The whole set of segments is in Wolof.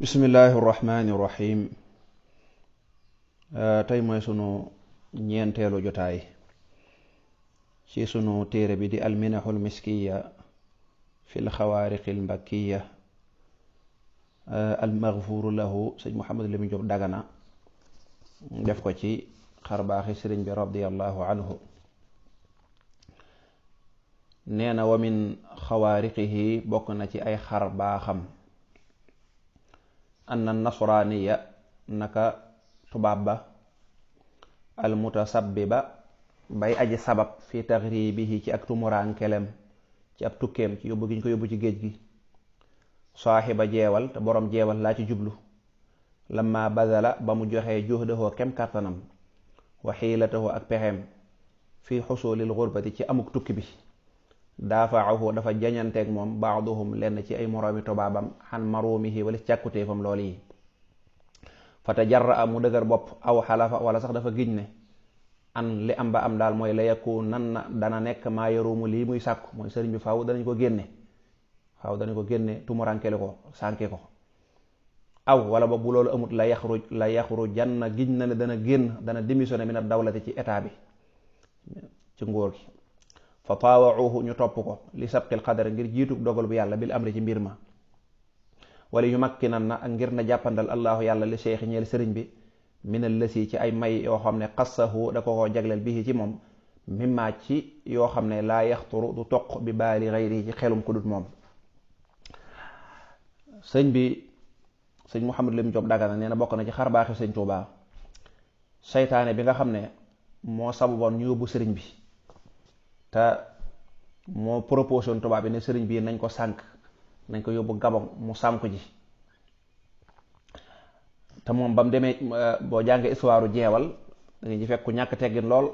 bismillahi irrahmani irrahim. Tey mooy sunu ñeenteelu jotaay ci sunu téere bi di alminaxul miskiya fi lxawaariqi lmbakkiya. almaghfuru lahu sëñ Muhammad Lamin Jóob Dagana def ko ci xarbaaxi sëriñ bi radiallahu anhu. nee na wa min xawaariqihi bokk na ci ay xar baaxam anna nasraaniya naka tubaab ba almutasabbiba bay aji sabab fi taxribihi ci ak tumuraankelem ci ab tukkeem ci yóbbu gi ñu ko yóbbu ci géej gi. saaxiba jeewal te boroom jeewal laa ci jublu. lamma badala ba mu joxee juhdahoo kem kàttanam wa xiilatahu ak pexeem fi xusulil xurbati ci amuk tukki bi. daafaahu dafa jañanteeg moom baaduhum lenn ci ay moroomi tubaabam xan maruumihi wala càkkutéefam lool yi. fa tajarra mu dëgër bopp aw xalafa wala sax dafa giñ ne an li am ba am daal mooy la yakku nan na dana nekk maa yaruumu lii muy sàkku mooy sëriñ bi faaw danañ ko génne tumurankele ko sànke ko. aw wala ba bu loolu amut la yaxruj janna giñ na ne dana génn dana démissionné min ad-dawlati ci état bi ci nguur gi. fa taawauhu ñu topp ko li sabqil qadar ngir jiitu dogal bu yàlla bil amri ci mbir ma. wala yu makkinan na ak ngir na jàppandal allahu yàlla li cheikh ñeel sëriñ bi minal lësi ci ay may yoo xam ne xassahu da ko jagleel bii ci moom mimma ci yoo xam ne laa yaxturu du toq bi baali xayri ci xelum ku dut moom. sëñ Muhammad Lamin Jóob Dagana nee na bokk na ci xar baaxi sëñ Tuubaa seytaane bi nga xam ne moo sababoon ñu yóbbu sëriñ bi te moo proposé woon tubaab bi ne sëriñ bi nañ ko sànk nañ ko yóbbu Gabon mu sànku ji. te moom ba mu demee boo jàngee histoire jeewal dañuy ji fekk ku ñàkk teggin lool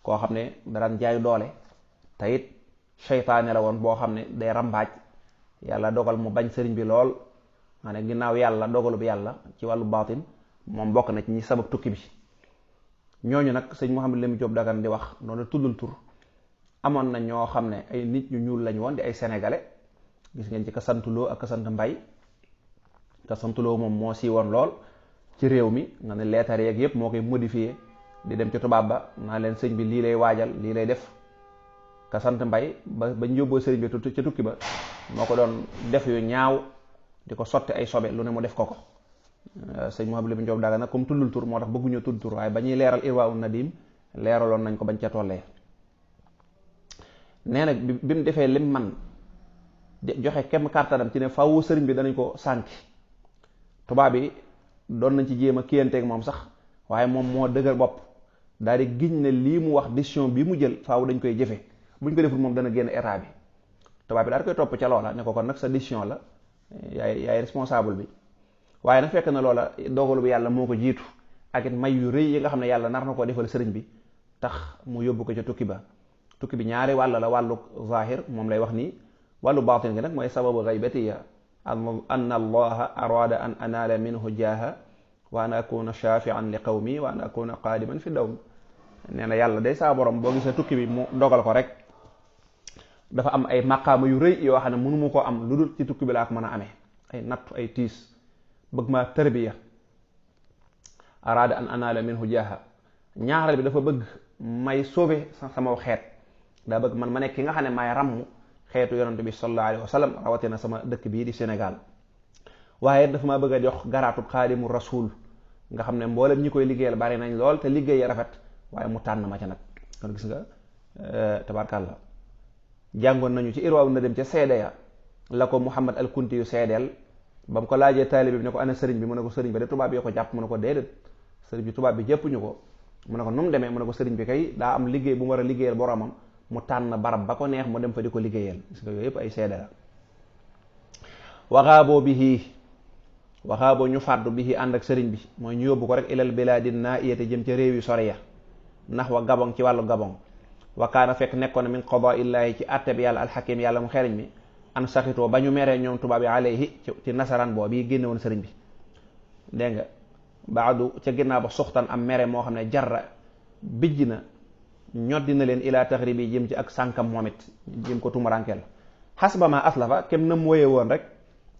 koo xam ne daraan jaay doole te it seytaane la woon boo xam ne day rambaaj. yàlla dogal mu bañ sëriñ bi lool ma ne ginnaaw yàlla dogalu bi yàlla ci wàllu baatin moom bokk na ci ñi sabab tukki bi. ñooñu nag sëñ Muhammad Lamin Jóob Dagana di wax noonu tuddul tur amoon na ñoo xam ne ay nit ñu ñuul lañ woon di ay sénégalais gis ngeen ci ka sant Lo ak ka sant Mbay. ka sant Lo moom moo sii woon lool ci réew mi nga ne leetar yeeg yëpp moo koy modifié di dem ci tubaab ba naa leen sëñ bi lii lay waajal lii lay def. ka sant Mbay bañ yóbboo sëriñ bi ca tukki ba moo ko doon def yu ñaaw di ko sotti ay sobe lu ne mu def ko. sëñ Muhammad Lamin Jóob Dagana comme tuddul tur moo tax bëgguñu tudd tur waaye ba ñuy leeral Irwaa Nadim leeraloon nañ ko bañ ca tollee. nee nag bi mu defee lim man joxe kem kàttanam ci ne faaw sëriñ bi danañ ko sànki. tubaab bi doon nañ ci jéem a kiyanteeg moom sax waaye moom moo dëgër bopp daal di giñ ne lii mu wax décision bi mu jël faaw dañ koy jëfe buñ ko deful moom dana génn état bi. tubaab bi daal koy topp ca loola ne ko kon nag sa décision la yaay responsable bi. waaye nag fekk na loola dogalu bi yàlla moo ko jiitu ak it may yu rëy yi nga xam ne yàlla nar na koo defal sëriñ bi tax mu yóbbu ko ca tukki ba. tukki bi ñaari wàll la wàllu zahir moom lay wax nii wàllu baatin gi nag mooy sababu gaybatiya anna allaha arada an anaala minhu jaaha wa an akuna shafian li qawmi wa an akuna qaadiman fi dawm. nee na yàlla day saa borom boo gisee tukki bi mu dogal ko rek dafa am ay maqaama yu rëy yoo xam ne mënu mu ko am lu dul ci tukki bi laa ko mën a amee ay nattu ay tiis bëgg maa tarbiya. arada an anaala minhu jaaha ñaareel bi dafa bëgg may sauver sama xeet daa bëgg man ma nekk ki nga xam ne maay ràmm xeetu yonante bi sallallahu alayhi wa sallam rawatina sama dëkk bii di Sénégal. waaye dafa maa bëgg a jox garaatub xaadimu rasul nga xam ne mboolem ñi koy liggéeyal bari nañ lool te liggéey rafet waaye mu tànn ma ca nag. kon gis nga tabarkàlla jàngoon nañu ci Irwaa Nadim ca seede ya la ko Muhammad al Kunti yu seedeel ba mu ko laajee taalibe bi ne ko ana sëriñ bi mu ne ko sëriñ bi de tubaab yi ko jàpp mu ne ko déedéet sëriñ bi tubaab bi jëppuñu ko. mu ne ko nu mu demee mu ne ko sëriñ bi kay daa am liggéey bu mu war a liggéeyal boromam mu tànn barab ba ko neex mu dem fa di ko liggéeyal. gis nga yooyu yëpp ay seede la. waxaaboo ñu fàddu bihi ànd ak sëriñ bi mooy ñu yóbbu ko rek ilal bilaadi naa'iyati jëm ca réew yu sore ya nax wa Gabon ci wàllu Gabon. wa kaana fekk nekkoon na min qadaa illaahi ci àtte bi yàlla alxakim yàlla mu xeriñ mi an saxitoo ba ñu meree ñoom tubaab yi alayhi ci nasaraan boobu yi génne woon sëriñ bi. dégg nga baadu ca ginnaaw ba suxtan am mere moo xam ne jarra bijj na ñoddi na leen ilaa taxribi jëm ci ak sànkam moom it jëm ko tumurankeel xasba ma aslafa kem na mu woyee woon rek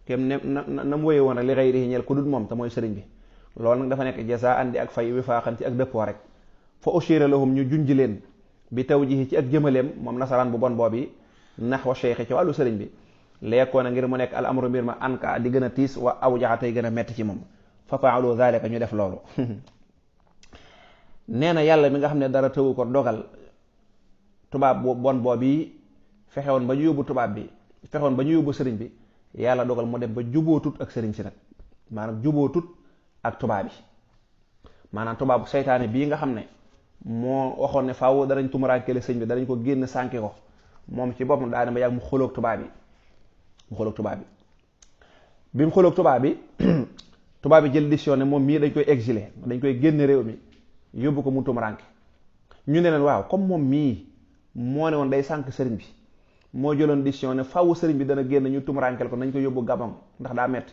kem ne na mu wéye woon rek li xayrihi ñeel ku dul moom te mooy sëriñ bi. loolu nag dafa nekk jasa andi ak fay wifaaxan ci ak dëppoo rek. fa ushira lahum ñu junj leen bi tawjihi ci ak jëmaleem moom nasaraan bu bon boobi naxwa cheikh ci wàllu sëriñ bi leekoo na ngir mu nekk al amru mbir ma anka di gën a tiis wa aw jaxatay gën a metti ci moom fa faalu zalika ñu def loolu. nee na yàlla mi nga xam ne dara tëwu ko dogal tubaab bu bon boobi fexewoon ba ñu yóbbu tubaab bi fexewoon ba ñu yóbbu sëriñ bi yàlla dogal mu dem ba jubootut ak sëriñ si nag maanaam jubootut ak tubaab yi maanaam tubaabu seytaane bii nga xam ne moo waxoon ne faaw danañ tumuraankele sëñ bi danañ ko génn sànki ko moom ci boppam daa dem ba yàgg mu xoloog tubaab yi bi mu xoloog tubaab bi tubaab bi jël décision ne moom mii dañ koy exiler dañ koy génn réew mi yóbbu ko mu tumuraanke ñu ne leen waaw comme moom mii moo ne woon day sànk sëriñ bi moo jëloon décision ne faaw sëriñ bi dana génn ñu tumuraankel ko nañ ko yóbbu Gabon ndax daa metti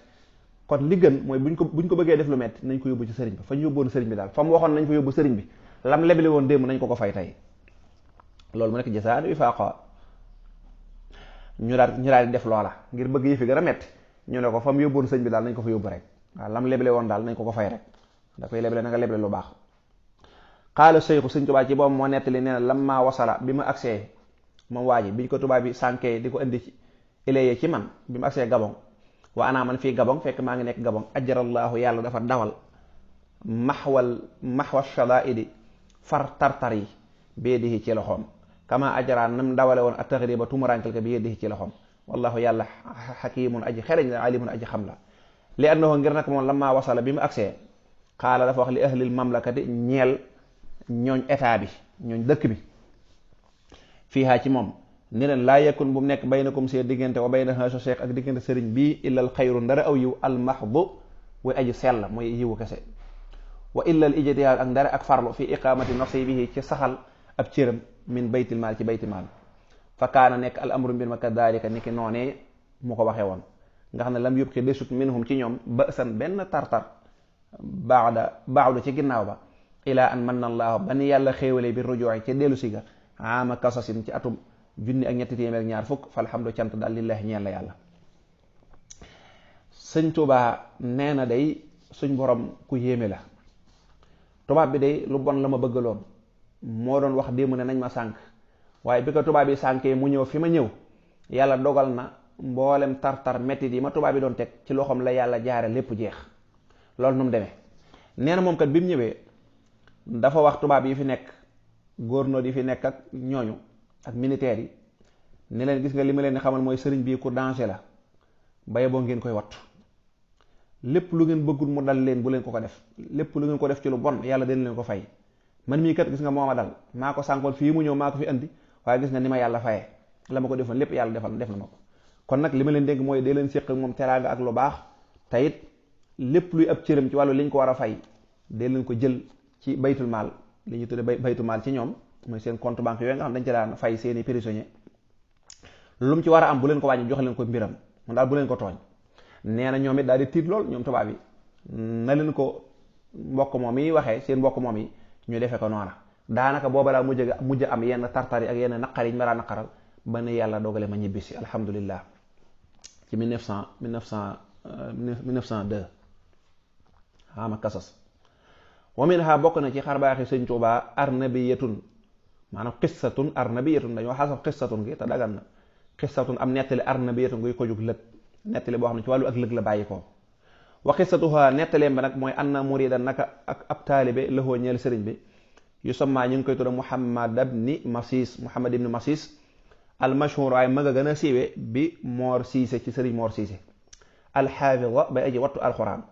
kon li gën mooy buñ ko bëggee def lu metti nañ ko yóbbu ci sëriñ bi fa ñu yóbboon sëriñ bi daal fa mu waxoon nañ ko yóbbu sëriñ bi lam leble woon démb nañ ko fay tey loolu mu nekk jasaan wi faaqa ñu daal di def loola ngir bëgg yëfi gën a metti ñu ne ko fa mu yóbboon sëriñ bi daal nañ ko fa yóbbu rek waaw lam leble woon daal nañ ko fay rek da koy leble na nga leble lu baax. xaala seyxu sëñ Tuubaa ci boobu moo nettali nee na lamma wasala bi ma agsee moom waa ji biñ ko tubaab bi sànkee di ko indi ci ilayee ci man bi mu agsee Gabon wa anaa man fii Gabon fekk maa ngi nekk Gabon ajarallaahu yàlla dafa dawal maxwa shadaidi far tartar yi bee di ci loxoom kama ajaraan nam dawale woon ak taxriba tumurankal ka bee di ci loxoom wallahu yàlla xakimun aji xereñ la alimun aji xam la li annahu ngir nag moom lamma wasala bi mu agsee xaala dafa wax li ahlil mamlakati ñeel ñooñ état bi ñooñ dëkk bi fiihaa ci moom ni leen laa yakun bu mu nekk baynakum seen diggante wa bayna haso cheikh ak diggante sëriñ bii illal xayru ndara aw yiw almahdu way aji sell mooy yiwu kese wa illal ijtihaad ak ndara ak farlu fi iqamati nasibihi ci saxal ab cëram min baytil maal ci baytil maal fa kaana nekk al amru mbir ma kadalika ni ki noonee mu ko waxee woon nga xam ne lam yubqi desut minhum ci ñoom ba'san benn tartar baadu ci ginnaaw ba ilaa an manna allah ba ni yàlla xéewalee bi rujooy ca dellu si ga ama kasasin ci atum junni ak ñetti téeméer ak ñaar fukk falhamdu cant daal lillahi ñeel la yàlla. sëñ Tuubaa nee na day suñ borom ku yéeme la tubaab bi day lu bon la ma bëggaloon moo doon wax démb ne nañ ma sànk waaye bi ko tubaab bi sànkee mu ñëw fi ma ñëw yàlla dogal na mboolem tartar mettit yi ma tubaab bi doon teg ci loxoom la yàlla jaare lépp jeex loolu nu mu demee nee na moom kat bi mu ñëwee dafa wax tubaab yi fi nekk gouverneur yi fi nekk ak ñooñu ak militaires yi ne leen gis nga li ma leen di xamal mooy sëriñ bii ku danger la baye boo ngeen koy wattu lépp lu ngeen bëggul mu dal leen bu leen ko def lépp lu ngeen ko def ci lu bon yàlla dina leen ko fay man mii kat gis nga moo ma dal maa ko sànkoon fii mu ñëw maa ko fi andi waaye gis nga ni ma yàlla fayee la ma ko defoon lépp yàlla def na ma ko kon nag li ma leen dénk mooy dee leen séq ak moom teraanga ak lu baax te it lépp luy ab cëram ci wàllu liñ ko war a fay dee leen ko jël ci baytul maal li ñu tudde baytul maal ci ñoom mooy seen compte banque yooyu nga xam dañ ci daan fay seeni prisonnier lu mu ci war a am bu leen ko wàññi jox leen ko mbiram man daal bu leen ko tooñ nee na ñoom it daal di tiit lool ñoom tubaab yi na leen ko mbokk moom yi waxee seen mbokk moom yi ñu defee ko noona daanaka booba laa mujj am yenn tartar yi ak yenn naqar yi ñu ma daa naqaral ba ne yàlla dogale ma ñibbisi alhamdulillah ci 1902 ama kasas wa minha bokk na ci xarbaaxi sëñ Tuubaa arnabiyatun maanaam qissatun arnabiyatun dañoo xasaf qissatun gi te dagan na qissatun am nettali arnabiyatun guy ko jug lëg nettali boo xam ne ci wàllu ak lëg la bàyyi ko wa qissatuha nettaleem ba nag mooy anna muridan naka ak ab taalibe lëxoo ñeel sëriñ bi yu sommaa ñu ngi koy tudda Muhammad ibn Masis al mashhur waaye mag a gën a siiwe bi Moor Siise ci sëriñ Moor Siise alxaafida bay aji wattu alxuraan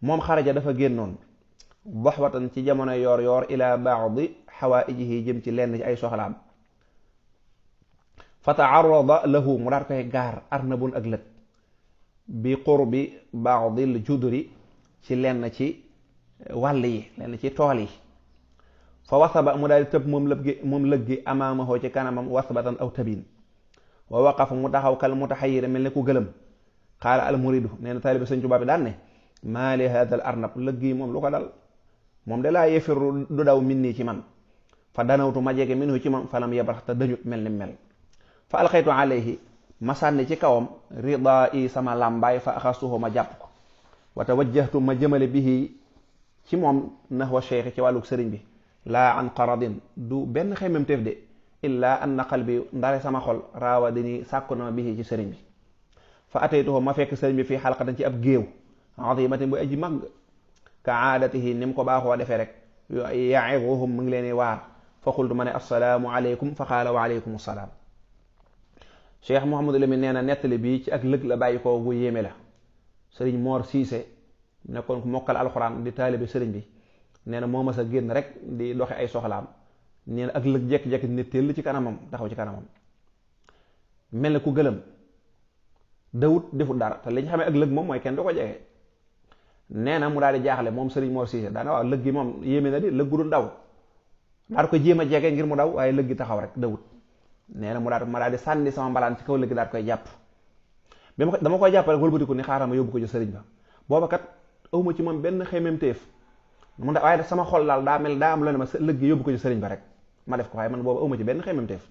moom xaraja dafa génnoon doxwatan ci jamono yoor yoor ila baadi xawaa'ijihi jëm ci lenn ci ay soxlaam fa taarada lahu mu daat koy gaar arnabun ak lët bi qurbi baadil judri ci lenn ci wàll yi lenn ci tool yi fa wasaba mu daal di tëb moom lëg gi amaamahoo ci kanamam wasbatan aw tabin wa waqafa mu taxaw kal mutaxayir mel ne ku gëlëm qaala al muridu nee na taalibi sëñ Tuubaa bi daan ne maa li hada al arnab lëg gi moom lu ko dal moom de laa yefiru du daw min nii ci man fa danawtu ma jege minhu ci man falam yabrax te dañut mel ni mel fa alxaytu alayhi ma sànni ci kawam rida i sama làmbaay fa axastuhu ma jàpp ko wa tawajjahtu ma jëmale bihi ci moom nahwa cheikh ci wàlluk sëriñ bi laa an qaradin du benn xemmemteef de illa anna qalbi ndare sama xol raawa dini sàkku na ma bihi ci sëriñ bi fa ataytuhu ma fekk sëriñ bi fii xalqatin ci ab géew azimatin bu aji mag ka aadatihi ni mu ko baaxoo defee rek ya'iduhum mu ngi leen di waar fa qultu ma ne assalaamu aleykum fa qaala wa aleykum assalaam. Cheikh Mouhamadou Lamine nee na nettali bii ci ak lëg la bàyyi ko gu yéeme la. sëriñ Mor Cissé nekkoon ku mokkal alxuraan di taalibe sëriñ bi nee na moo ma sa génn rek di doxe ay soxlaam nee na ak lëg jekki-jekki ne teel ci kanamam taxaw ci kanamam mel ne ku gëlëm dawut defut dara te li ñu xamee ak lëg moom mooy kenn du ko jege. nee na mu daal di jaaxle moom sëriñ Mor Cissé daana waaw lëg gi moom yéeme na di lëg gu dul daw daal ko jéem a jege ngir mu daw waaye lëg gi taxaw rek dawut. nee na ma daal di sànni sama mbalaan ci kaw lëg gi daal koy jàpp dama koy jàpp rek wëlbatiku ni xaaral ma yóbbu ko ci sëriñ ba booba kat awma ci moom benn xemmemteef mu da waaye sama xol daal daa am lu ne ma lëg gi yóbbu ko ci sëriñ ba rek ma def ko waaye man booba awma ci benn xemmemteef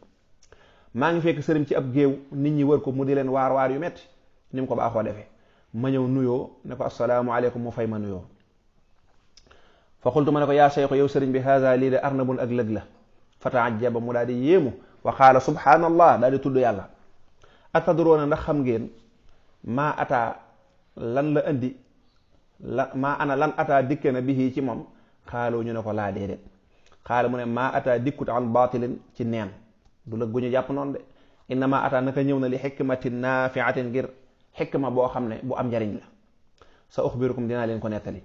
maa ngi fekk sëriñ ci ab géew nit ñi wër ko mu di leen waar yu metti ni mu ko baaxoo defee ma ñëw nuyoo ne ko assalaamu aleykum mu fay ma nuyoo fa qultu ma ne ko yaa cheikh yow sëriñ bi haza lii de arnabun ak lëg la fa taajaba mu daal di yéemu wa qaala subhaanallah daal di tudd yàlla atadroona ndax xam ngeen maa ataa lan la indi maa ana lan ataa dikke na bihi ci moom xaaloo ñu ne ko laa déedéet xaala mu ne maa ataa dikkut an baatilin ci neen du lëg gu ñu jàpp noonu de innama ataa naka ñëw na li xikmatin naafiatin ngir xikma boo xam ne bu am njariñ la sa uxbirukum dinaa leen ko nettali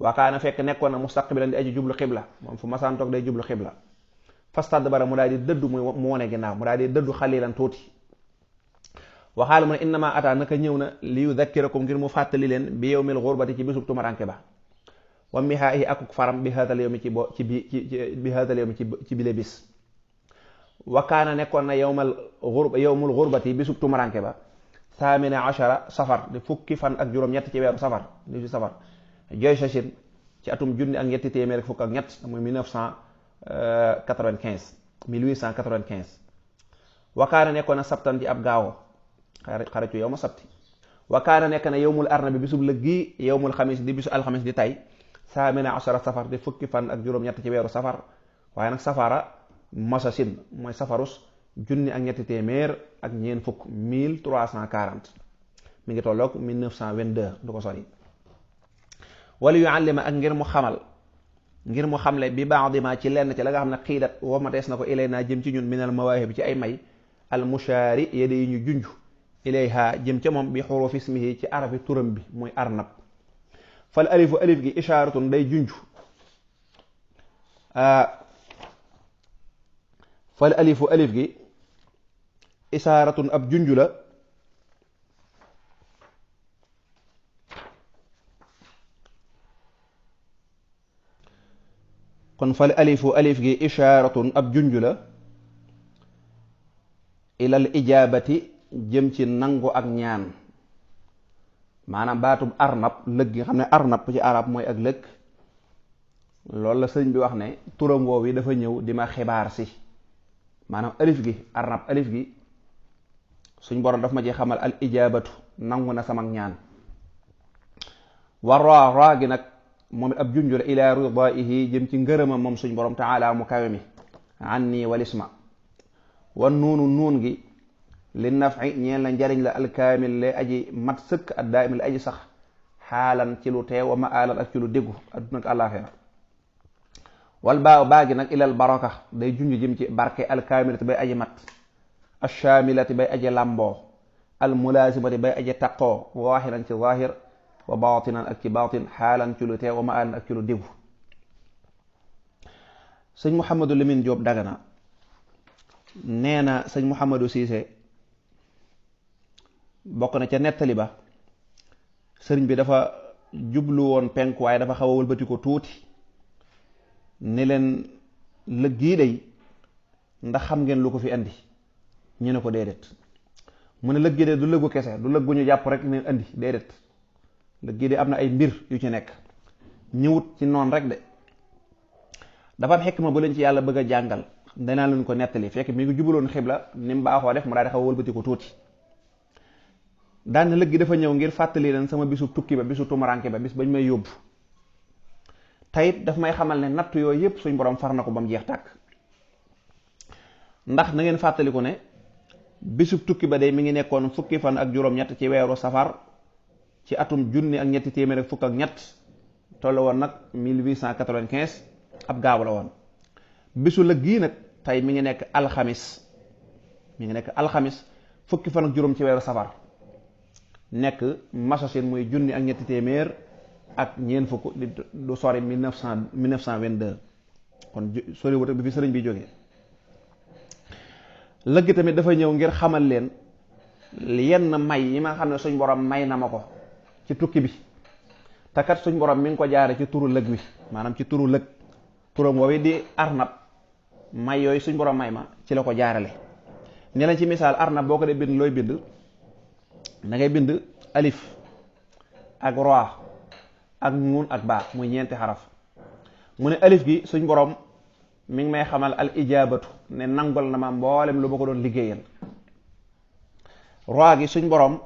waa kaana fekk nekkoon na mustaqbilan di aji jublu xibla moom fu masaan toog day jublu xibla fastadbara mu daal di dëddu mu wone ginnaaw mu daal di dëddu xalilan tuuti waxaala mu ne innama ata naka ñëw na li yudakkirakum ngir mu fàttali leen bi yawmil xurbati ci bisub tumaranke ba wa mihaahi akuk faram bi haadal yawmi ci bile bis wa kaana nekkoon na yawmul xurbati bisub tumaranke ba thamina ashara safar di fukki fan ak juróom-ñett ci weeru safar di safar joy sachin ci atum junni ak ñetti téeméer ak fukk ak ñett muy 1895 wakaana nekkoon na sabtan ci ab gaawo xaritu yow ma sabti wakaana nekk na yowmul arna bi bisub lëggi yowmul xamis di bisu alxamis di tay saamina ashara safar di fukki fan ak juróom-ñett ci weeru safar waaye nag safara masasin mooy safarus junni ak ñetti téeméer ak ñeen fukk 1340 mi ngi tolloog 1922 du ko sori wala yu àllima ak ngir mu xamle bi baax ma ci lenn ci la nga xam ne xiidat womatees na ko ilay naa jëm ci ñun minal mawaahib ci ay may al mushaari yede yi ñu junj ilayha jëm ca moom bi xurufi ismihi ci arafi turam bi muy arnab fal alifu alif gi ishaaratun day junj fal alifu alif gi ishaaratun ab junj la kon fal alifu alif gi ishaaratun ab junj la ilal ijaabati jëm ci nangu ak ñaan maanaam baatub arnab lëg gi xam ne arnab ci arab mooy ak lëg loolu la sëñ bi wax ne turam woow yi dafa ñëw di ma xibaar si maanaam alif gi arnab alif gi suñ borom daf ma ci xamal al ijaabatu nangu na sama ñaan war raa gi nag moom ab junj la ila ridaihi jëm ci ngërëmam moom suñ borom taala mu kawe mi an nii walisma wan nuun gi li nafi ñeen la njariñ la alkaamil lay aji mat sëkk ak daamil lay aji sax xaalan ci lu teew wa ma aalan ak ci lu déggu adduna ak àllaaxira wal baa gi nag ilal baraka day junj jëm ci barke alkaamilati bay aji mat ashaamilati bay aji làmboo almulaasimati bay aji taqoo waahiran ci zaahir wa baatinan ak ci baatin xaalan ci lu teew wa ma aalan ak ci lu déggu sëñ Mouhamadou Lamine Diop Dagana nee na sëñ Mouhamadou Cissé bokk na ca nettali ba sëriñ bi dafa jublu woon penku waaye dafa xaw a wëlbati ko tuuti ni leen lëg gii day ndax xam ngeen lu ko fi indi ñu ne ko déedéet mu ne lëg gi de du lëggu kese du lëg gu ñu jàpp rek ne indi déedéet lëg gii de am na ay mbir yu ci nekk ñëwut ci noonu rek de dafa am xikma bu leen ci yàlla bëgg a jàngal danaa leen ko nettali fekk mi ngi jubaloon xibla ni mu baaxoo def mu daal di xaw a wëlbati ko tuuti daan lëg gi dafa ñëw ngir fàttali leen sama bisu tukki ba, bisu tumuranke ba, bis bañ may yóbbu. tayit daf may xamal ne natt yooyu yépp suñ borom far na ko ba mu jeex tàkk. ndax na ngeen fàttaliku ne bisub tukki ba day mi ngi nekkoon fukki fan ak juróom-ñett ci weeru safar ci atum junni ak ñetti téeméer ak fukk ak ñett toll woon nag 1895 ab gaaw la woon. bisu lëg gii nag tey mi ngi nekk alxamis fukki fan ak juróom ci weeru safar nekk masosin muy junni ak ñetti téeméer ak ñeent fukk du sori 1922 kon sori wut bi fi sëriñ bi jógee. lëgg tamit dafa ñëw ngir xamal leen yenn may yi ma xam ne suñ borom may na ma ko ci tukki bi te kat suñ borom mi ngi ko jaare ci turu lëg wi, maanaam ci turu lëg, turam woowi di arnab. may yooyu suñ borom may ma ci la ko jaarale. ne leen ci misaal arnab boo ko dee bind looy bind da ngay bind alif ak roi ak nuun ak baa muy ñeenti xaraf. mu ne alif gi suñ borom mi ngi may xamal al ijaabatu ne nangol na ma mboolem lu ba ko doon liggéeyal. roi gi suñ borom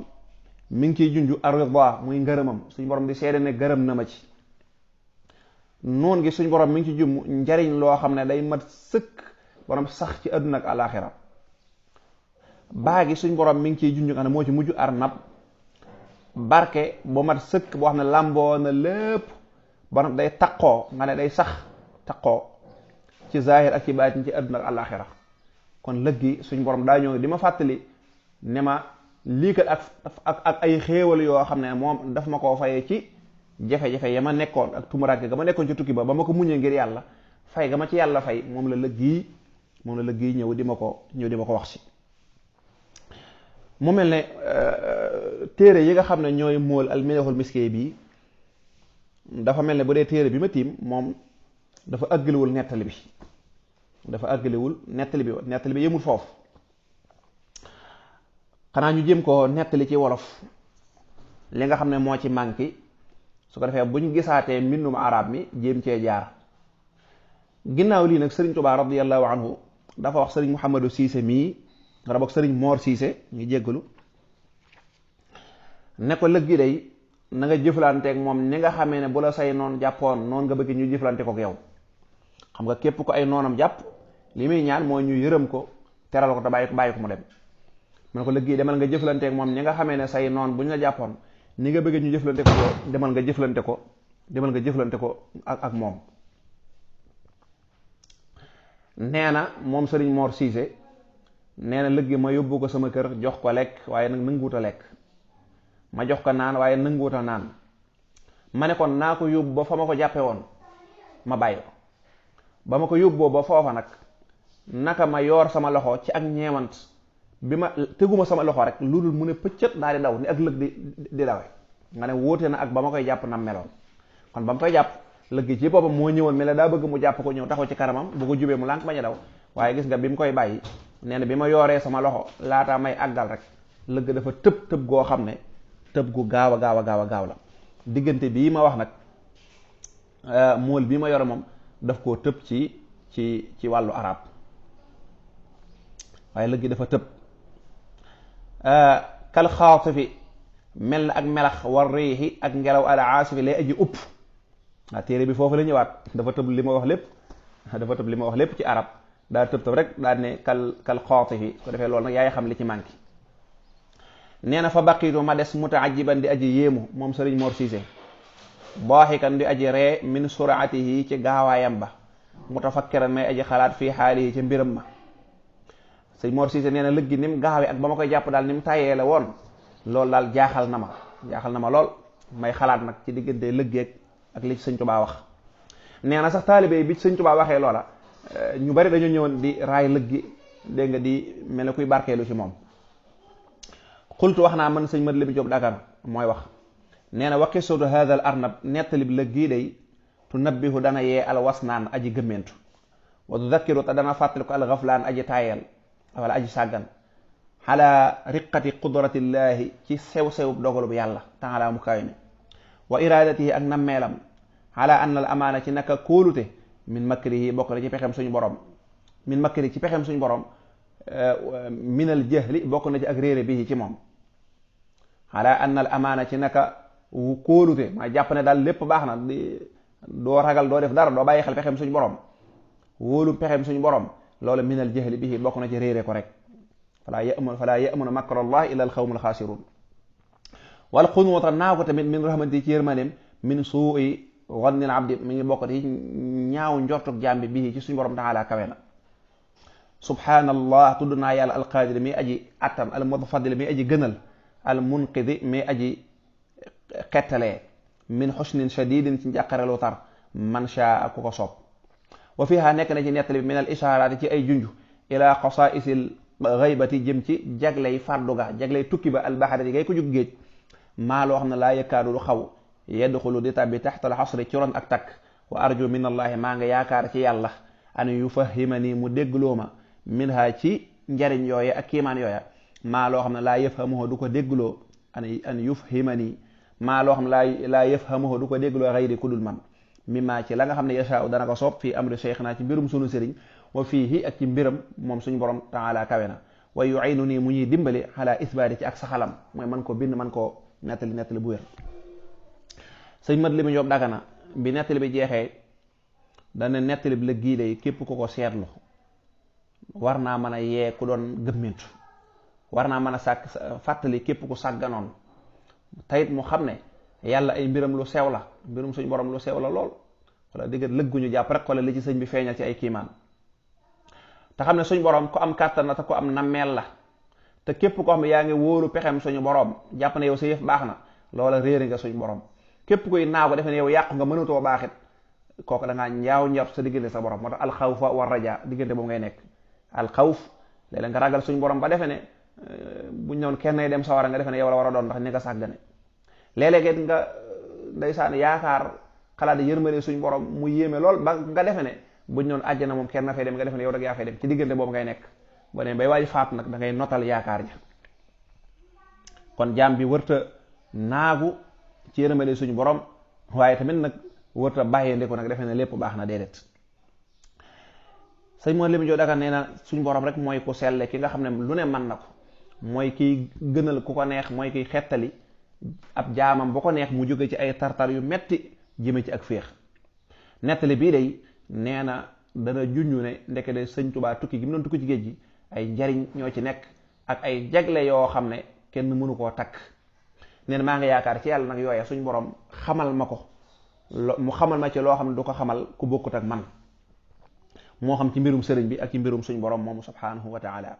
mi ngi ciy junju ar-ridha muy ngërëmam, suñ borom di seede ne gërëm na ma ci. noon gi suñ borom mi ngi ci jum njariñ loo xam ne day mat sëkk borom sax ci àdduna ak alaxira. baa gi suñ borom mi ngi ciy junju nga ne moo ci mujj arnab, barke bu mat sëkk boo xam ne làmboo na lépp borom day taqoo nga ne day sax taqoo ci zahir ak ci baatin ci àdduna ak alaxira. kon lëg gi suñ borom daa ñëw di ma fàttali ne ma lii kat ak ay xéewal yoo xam ne moom daf ma koo fayee ci jafe-jafe ya ma nekkoon ak tumuraanke ga ma nekkoon ci tukki ba ma ko muñee ngir yàlla, fay ga ma ci yàlla fay moom la lëg gi ñëw di ma ko wax si. mu mel ne téere yi nga xam ne ñooy móol al minahul miskey bi dafa mel ne bu dee téere bi ma tiim moom dafa àggaliwul nettali bi yëmul foofu. xanaa ñu jéem ko nettali ci wolof li nga xam ne moo ci manqué, su ko defee buñ gisaatee mbindum arab mi jéem cee jaar. ginnaaw lii nag sëriñ Tuubaa radiyallahu anhu dafa wax sëriñ Mouhamadou Cissé mii wala boog sëriñ Mor Cissé ngi jéggalu ne ko lëg gi day na nga jëflanteeg moom ni nga xamee ne bu la say noon jàppoon noonu nga bëgg ñu jëflante ko ak yow. xam nga képp ko ay noonam jàpp li muy ñaan mooy ñu yërëm ko, teral ko te bàyyi ko mu dem. mu ne ko lëg gi demal nga jëflanteeg moom ni nga xamee ne say noon bu ñu la jàppoon ni nga bëgg ñu jëflante ko demal nga jëflante ko ak moom. nee na moom sëriñ Mor Cissé nee na lëg gi ma yóbbu ko sama kër jox ko lekk waaye nag nanguwut a lekk, ma jox ko naan waaye nanguwut a naan. ma ne kon naa ko yóbbu ba fa ma ko jàppe woon ma bàyyi ko. ba ma ko yóbboo ba foofa nag naka ma yoor sama loxo ci ak ñeewant, bi ma teguma sama loxo rek lu dul mu ne pëccët daal di daw ni ak lëg di dawe. nga ne wóote na ak ba ma koy jàpp nam meloon. kon ba ma koy jàpp lëg gi ci boppam moo ñëwoon mel ne daa bëgg mu jàpp ko, ñëw taxaw ci kanamam, bu ko jubee mu lànk bañ a daw. waaye gis nga bi mu koy bàyyi nee na bi ma yooree sama loxo laataa may àggal rek lëgg dafa tëb goo xam ne tëb gu gaaw a gaaw la. diggante bii ma wax nag mool bii ma yore moom daf koo tëb ci wàllu arab, waaye lëg gi dafa tëb. kal xaatifi mel na ak melax war riixi ak ngelaw al aasifi lay aji upp. waa téere bi foofu la ñëwaat dafa tëb li ma wax lépp ci arab, daa tëb rek daal ne kal xaatifi ko defee loolu nag yaay xam li ci manqué. nee na fa baqiitu ma des mutaajiban di aji yéemu moom sëriñ Mor Cissé, daaxikan di aji ree min suraatihi ci gaawaayam ba, mutafakkiran may aji xalaat fii xaalihi ci mbiram ma. sëriñ Mor Cissé nee na lëg gi ni mu gaawee ak ba ma koy jàpp daal ni mu tàyyee la woon, loolu daal jaaxal na ma lool. may xalaat nag ci diggante lëggeeg ak li ci sëñ Tuubaa wax. nee na sax taalibe bi ci sëñ Tuubaa waxee loola ñu bari dañoo ñëwoon di raay lëg gi, dégg nga, di mel ne kuy barkeelu ci moom. xultu wax naa man sëñ Mat Lamin Jóob Dagana mooy wax, nee na wa qissatu hadha al arnab nettalib lëg gii day tunabbihu dana yee al wasnaan aji gëmmentu, wa tudakkiru te dana fàttali ko al ghaflaan aji taayal wala aji sàggan, ala riqati qudratillahi ci sew dogalub yàlla taala mu kawe mi, wa iradatihi ak nammeelam, ala anna al amaana ci naka kóolute min makrihi bokk na ci pexem suñu borom, min makri ci pexem suñu borom, minal jahli bokk na ci ak réere bi ci moom. ala anna al amaana ci naka kóolute maa jàpp ne daal lépp baax na doo ragal doo def dara doo bàyyi xel pexem suñu borom wóolu pexem suñu borom loolu min al jahli bihi bokk na ci réere ko rek falaa ya'munu makra allah illa al xawmul xaasirun wal xunuuta naa ko tamit min rahmati ci yërmaneem min suu'i wannil abdi mi ngi bokk ci ñaaw njortuk jàmbi bii ci suñu borom taala kawe na subhanallah tudd naa yàlla alqaadir mi aji attan al mutafaddil mi aji gënal al munqidi mi aji xettalee min xusnin shadidin ci njàqarelu tar man shaa ku ko soob wa fiha nekk na ci nettali bi min al ishaaraati ci ay junj ila xasaisil gaybati jëm ci jagley farduga jagley tukki ba albaxari ngay ko jug géej maa loo xam ne laa yëkkaadu lu xaw yadxulu di tabbi taxtal xasri ci ron ak takk wa arju min allahi maa nga yaakaar ci yàlla an yufahimani mu déggloo ma min ha ci njariñ yooye ak kiimaan yooya maa loo xam ne laa yafhamuhu du ko déggloo an yufhimani maa loo xam ne laa yafhamuhu du ko déggloo xayri ku dul man mimma ci la nga xam ne yashaa'u dana ko soob fii amri cheikhna ci mbirum sunu sëriñ wa fiihi ak ci mbiram moom suñ borom taala kawe na wa yu'inu nii mu ñuy dimbali ala isbaati ci ak saxalam mooy man ko bind man koo nettali bu wér sëñ mat li mu Jóob Dagana bi nettali bi jeexee dana nettali bi la gii day képp ku ko seetlu war naa mën a yee ku doon gëmmintu war naa mën a fàttali képp ku sàgganoon tayit mu xam ne yàlla ay mbiram lu sew la mbirum suñ borom lu sew la lool wala dégg lëgguñu jàpp rek wala li ci sëñ bi feeñal ci ay kiimaan te xam ne suñ borom ku am kàttan na te ku am nammeel la te képp ko xam ne yaa ngi wóoru pexem suñu borom jàpp ne yow sa yëf baax na loola réeri nga suñ borom képp koy naaw ko defe ne yow yàqu nga mënatoo baaxit kooku da ngaa ñaaw njort sa diggante sa borom moo tax alxawfa war raja diggante boobu ngay nekk alxawf léeg-léeg nga ragal suñ borom ba defe ne buñ ñëwoon kenn dem sawara nga defe ne yow la war a doon ndax ni nga sàggane léeg-léeg nga ndeysaan yaakaar xalaat yërmale suñ borom mu yéeme lool ba nga defe ne buñ ñëwoon àjjana moom kenn na fay dem nga defe ne yow rek yaa fay dem ci diggante boobu ngay nekk boo ne bay waaji faatu nag da ngay notal yaakaar ja kon jaam bi wërta naagu ci yërmale suñu borom waaye tamit nag wërta bàyyee ndiku nag defe ne lépp baax na déedéet sëñ moo li mu joo daga nee na suñu borom rek mooy ku selle ki nga xam ne lu ne mën na ko mooy kiy gënal ku ko neex mooy kiy xettali ab jaamam bu ko neex mu jóge ci ay tartar yu metti jëme ci ak féex nettali bii day nee na dana junju ne ndeke de sëñ Tubaa tukki gi mu doon tukki ci géej gi ay njariñ ñoo ci nekk ak ay jagle yoo xam ne kenn mënu koo takk nee na maa ngi yaakaar ci yàlla nag yooya suñ borom xamal ma ko mu xamal ma ci loo xam ne du ko xamal ku bokkut ak man moo xam ci mbirum sëriñ bi ak ci mbirum suñ borom moomu subhanahu wa taala